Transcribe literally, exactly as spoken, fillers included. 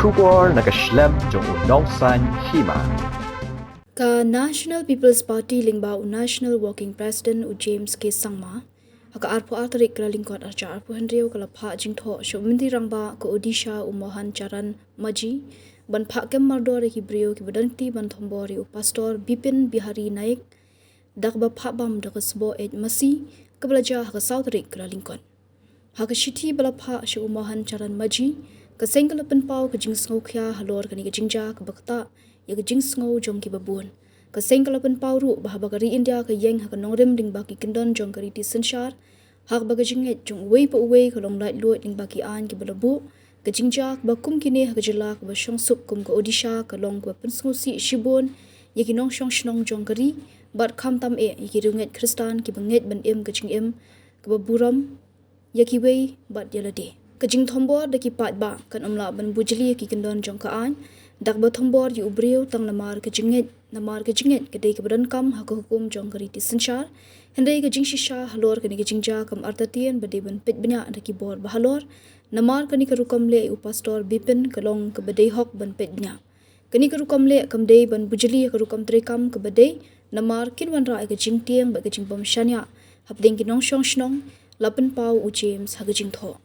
Khubor na ka shlem jong u nongsan hima. Ka National People's Party lyngba u National Working President u James K Sangma, ha ka arphew ar tarik Kyllalyngkot arhajar arphew hynriew ka la phah jingthoh sha u Myntri Rangbah ka Odisha u Mohan Charan Majhi ban phah kem mardor ïa ki briew kiba don kti ban thombor ïa u Pastor Bipin Bihari Naik da kaba phah bam da ka sboh eit masi, kaba la jia ha ka saw tarik Kyllalyngkot. Ha ka shithi ba la phah sha u Mohan Charan Majhi, ka seng ka la pynpaw ka jingsngewkhia halor kane ka jingjia kaba ktah ïa ka jingsngew jong kiba bun. Ka seng ka la pynpaw ruh ba haba ka ri India ka ïeng ha ka nongrim lyngba ki kyndon jong ka riti synshar, ha kaba ka jingngeit jong uwei pa uwei ka long laitluid lyngba ki aiñ kiba la buh, ka jingjia kaba kum kine ha ka jylla kaba shongsuk kum ka Odisha ka long kaba pynsngewsih shibun ïa ki nongshong shnong jong ka ri, bad khamtam eh ïa ki riewngeit Khristan kiba ngeit ban im ka jingim kaba burom ïa kiwei bad ïa lade. Ka jingthombor da ki paidbah kan ym lah ban bujli ïa ki kyndon jong ka aiñ da kaba thombor ïa u briew tang namar ka jingngeit, namar ka jingngeit ka dei kaba donkam ha ka hukum jong ka riti synshar. Hynrei ka jingshisha halor kane ka jingjia kam artatien ba dei ban peit bniah da ki bor ba halor, namar kane ka rukom leh ïa u Pastor Bipin ka long kaba dei hok ban peit bniah. Kane ka rukom leh kam dei ban bujli ïa ka rukom treikam kaba dei, namar kin wanrah ïa ka jingtieng bad ka jingbym shaniah hapdeng ki nongshong shnong, la pynpaw u James ha ka jingthoh.